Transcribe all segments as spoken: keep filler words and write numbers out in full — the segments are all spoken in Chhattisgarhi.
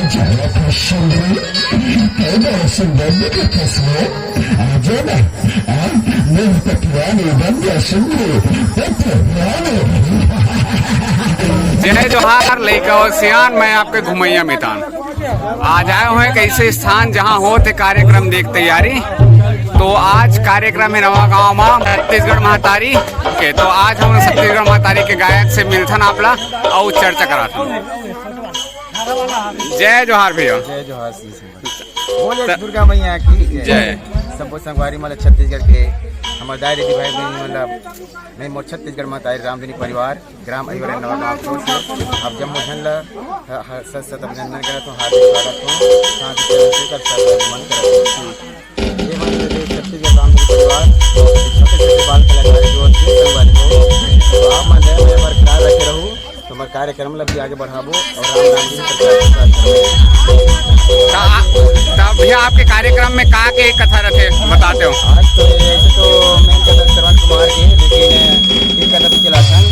जाया था सुंदरी, कैदा सुंदर के फसले, आ जाना, आ, नहीं तो पुराने बन गया सुंदरी, तो पुराने। जय जोहार, लइका हो सियान, मैं आपके घुमैया मितान। आज आए हुए हैं कैसे स्थान, जहां होते कार्यक्रम देख तैयारी। तो आज कार्यक्रम है नवा गांव में छत्तीसगढ़ महतारी के। तो आज हम छत्तीसगढ़ महतारी के गायक से मिलथन आपला अउ चर्चा कराथन। जय जोहार भैया। जय जोहार, श्री सिंह। बोले त- दुर्गा मैया की जय। जय। सब संगवारी मतलब छत्तीसगढ़ के हमारे दाई दीदी भाई बहन मतलब मैं मोर छत्तीसगढ़ महतारी रामधनी परिवार, ग्राम अहिवरा नवा गांव छोड़ से आप जम्मो झन ला ह-, ह-, सत सत अभिनंदन करत हूँ, हार्दिक स्वागत हूँ, शांति से रहते कर सब मन करत हूँ। ये हमारे जो छत्तीसगढ़ रामधनी परिवार, छोटे छोटे बाल कलाकार जो अच्छे संगवारी हो, तो आप मन दया में हमारे ख्याल रखे रहू, तो हमारे कार्यक्रम ला भी आगे बढ़ाबो और राम नाम भी प्रचार प्रसार करबो। त आ-, त भैया आपके कार्यक्रम में का के कथा रथे बताते हो? आज तो ये, ऐसे तो मेन कथा श्रवण कुमार के, लेकिन ये कथा भी चलाथन,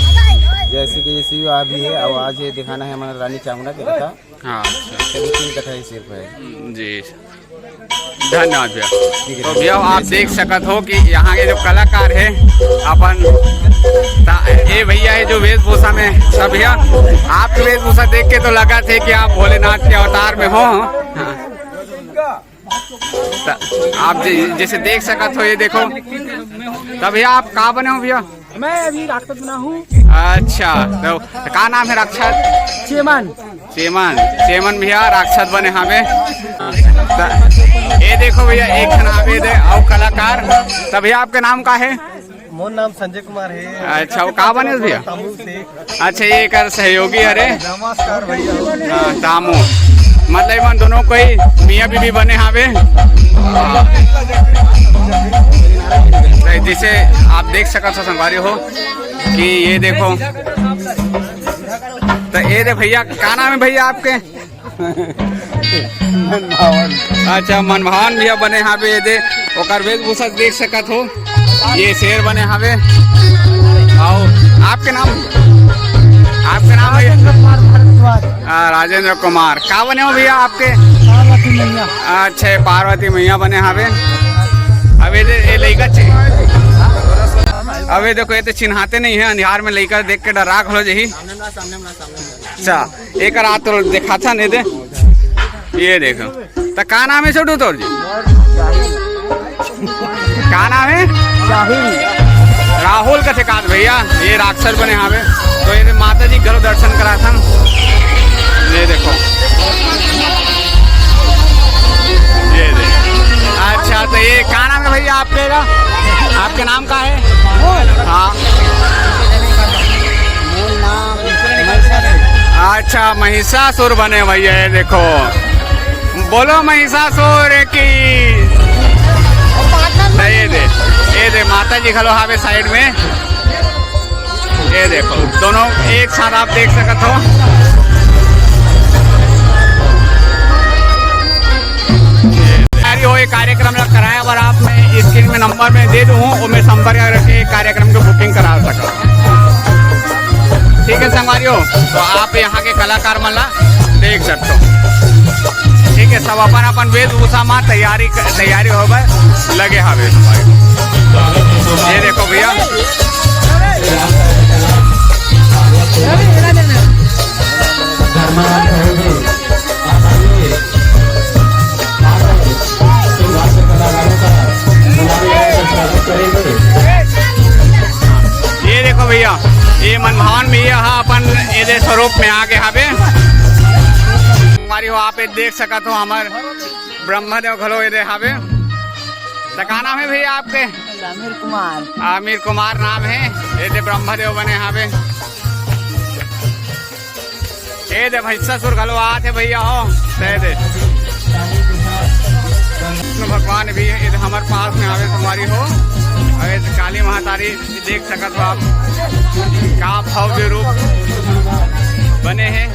जैसे कि ये शिव आ भी है और आज ये दिखाना है हमारा रानी चामुंडा के कथा। हाँ, अच्छा। चलिए, तीन कथा ही सिर्फ है। जी, धन्यवाद भैया। ठीक है, तो ठीक है। भैया आप देख सकत हो कि यहाँ के जो कलाकार है अपन ता-, ये भैया है जो वेशभूषा में, सब भैया आपके वेशभूषा देख के तो लगा थे कि आप भोलेनाथ के अवतार में हो। हाँ। त-, आप जै-, जैसे देख सकत हो, ये देखो। त भैया आप का बने हो भैया? मैं अभी राक्षस बना हूँ। अच्छा, तो का नाम है राक्षस? चेमन। चेमन, चेमन भैया राक्षस बने हावे। त-, ये देखो भैया, एक ठन हावे दे अउ कलाकार। त भैया आपके नाम का है? मोर नाम संजय कुमार है। अच्छा, वो का बने भैया? तामू से। अच्छा, ये कर सहयोगी हरे। नमस्कार भैया। हाँ, तामू। मतलब इमन दोनों कोई मियाँ बीबी बने हावे। हाँ। तो जिसे आप देख सकत हो संगवारी हो कि ये देखो, तो ये दे भैया, का नाम है भैया आपके? मनभावन। अच्छा, मनभावन भैया बने हावे, ये दे ओकर वेशभूषा देख सकत हो, ये शेर बने हावे। अउ आपके नाम, आपके नाम भैया? राजेंद्र कुमार भारद्वाज। आ, राजेंद्र कुमार, का बने हो भैया आपके? पार्वती मैया। अच्छा, ये पार्वती मैया बने हावे। अब ये दे, ये लइका चि-, अब ये देखो, ये तो चिन्हाते नहीं है, अंधियार में लइका देख के डरा घलो जही। अच्छा, एक रात तो दिखाता नहीं दे। ये देखो, तो का नाम है छोटू तोर जी? का नाम है? राहुल। राहुल कथे कात भैया, ये राक्षस बने हावे। तो ये माता जी घलो दर्शन कराथन। ये देखो, ये देखो। अच्छा, तो ये का नाम है भैया आपके का? आपके नाम का है? हाँ। अच्छा, महिषासुर बने भैया, ये देखो। बोलो महिषासुर की। ये दे, ये दे, माता जी घलो हावे साइड में। ये देखो, दोनों एक साथ आप देख सकत हो। तैयारी हो, ये कार्यक्रम ला कराए बर आप मैं स्क्रीन में नंबर में दे दूँ, वो मैं संपर्क करके कार्यक्रम की बुकिंग करा सकता हूँ। ठीक है संगवारी हो, तो आप यहाँ के कलाकार मन ला देख सकते हो। ठीक है, सब अपन अपन वेशभूषा में तैयारी, तैयारी होवे लगे हावे। ये देखो भैया, ये देखो भैया, ये मनभावन भैया हा अपन ये दे स्वरूप में आगे हावे। हमारी हो आप ये देख सकत हो, हमार ब्रह्मदेव घलो ये दे हावे। त का नाम है भैया आपके? आमिर कुमार। आमिर कुमार नाम है। ये दे ब्रह्मदेव बने हावे। ये दे भैंसासुर घलो आत हे भैया हो, दे दे। कृष्ण भगवान भी ये दे हमर पास में आवे तुम्हारी हो। अरे काली महतारी देख सकत हो आप, का भव्य रूप बने हैं।